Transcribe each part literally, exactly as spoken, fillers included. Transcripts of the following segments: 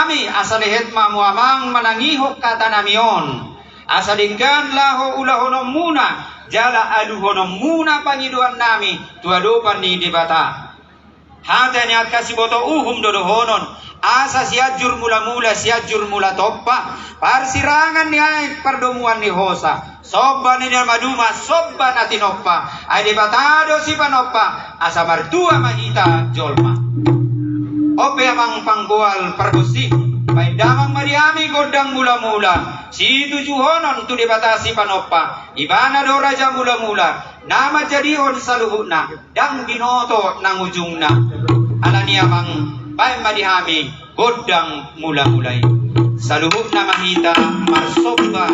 Asa lehet ma hamu amang manangihon hatanami on, asa denggan laho ulahononmuna jala aluhononmuna pangidoannami tu adopan ni Debata. Hata ni angka siboto uhum do dohonon, asa Sianjur Mulamula, Sianjur Mula Tompa, parsirangan ni aek, pardomuan ni hosa, somba ni na maduma, somba na tinompa, ai Debata do sipanompa, asa martua ma hita jolma. On pe amang panggoal pargonsi, baen damang ma di hami gondang mulamula, situjuhonon tu Debata sipanompa, ibana do raja mulamula, na manjadihon saluhutna, ndang binoto nang ujungna. Alani amang, baen ma di hami gondang mulamula i. Saluhutna ma hita marsomba.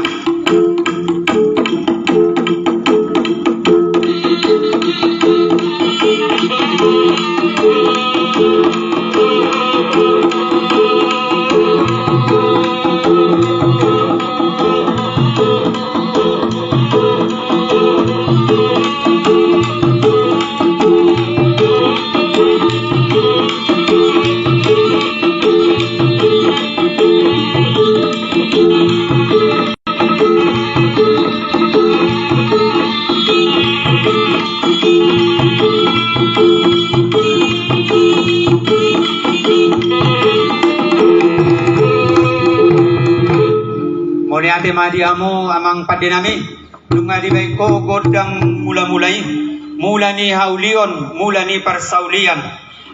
Mauliate ma di hamu amang pandenami. Nunga dibaen ho gondang mulamula i, mula ni haulion, mula ni parsaulian.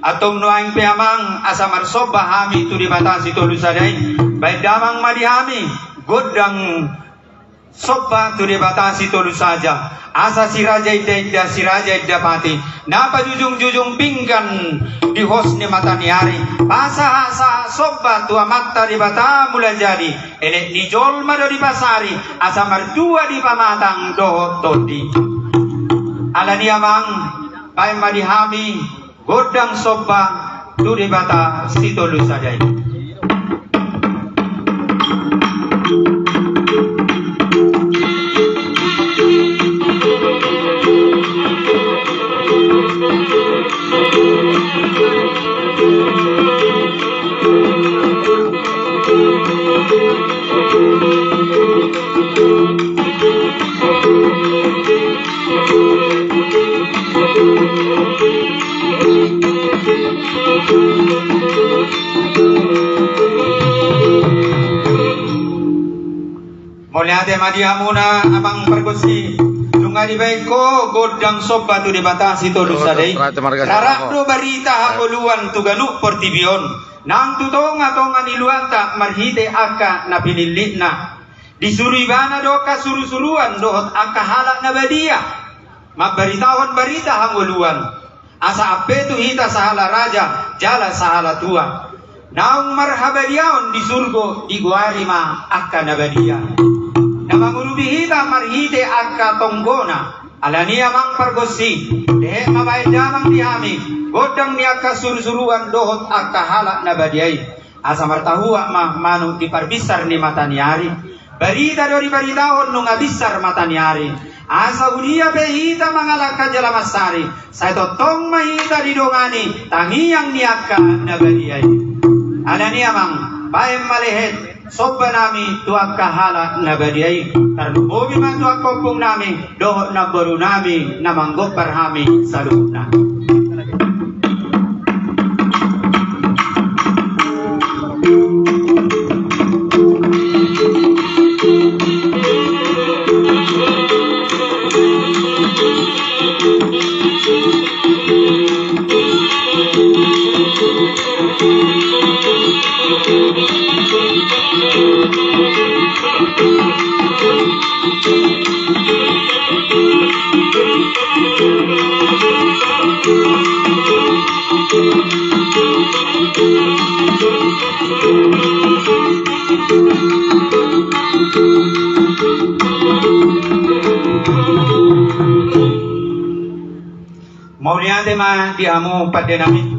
Antong nuaeng pe amang, asa marsomba hami tu Debata Sitolu Sada i, baen damang ma di hami gondang somba tu Debata Sitolu Sada, asa siraja inda-inda, siraja inda pati, na pajujung-jujung pinggan di hos ni mata ni ari, pasahat-sahat somba tu Amanta Debata Mulajadi. Elek ni jolma do dipasari, asa martua di pamatang dohot tondi. Alani amang, baen ma di hami gondang somba tu Debata Sitolu Sada i. Mauliate ma di hamuna amang pargonsi, nunga dibaen ho gondang somba tu Debata Sitolu Sada i. Rarap do barita hangoluan tu ganup portibi on, nang tu tonga-tonga ni luanta marhite angka na pinillitna. Disuru ibana do angka suru-suruan dohot angka halak na badia mambaritahon barita hangoluan. Asa ampe tu hita sahala raja jala sahala tua, naung marhabadiaon di surgo, digoari ma angka na badia. Na mangurupi hita marhite angka tonggona. Alani amang pargonsi, lehet ma baen damang di hami gondang ni angka suru-suruan dohot angka halak na badia i. Asa martahuak ma manuk di parbinsar ni mata ni ari. Barita do dibaritahon nunga binsar mata ni ari. Asa hudia pe hita mangalangka jala mansari, sai tongtong ma hita didongani tangiang ni angka na badia i. Alani amang, baen ma lehet somba nami tu angka halak na badia i. Tarlumobi ma tu angka ompung nami dohot namboru nami na manggompar hami saluhutna. Mauliate ma di hamu pande nami.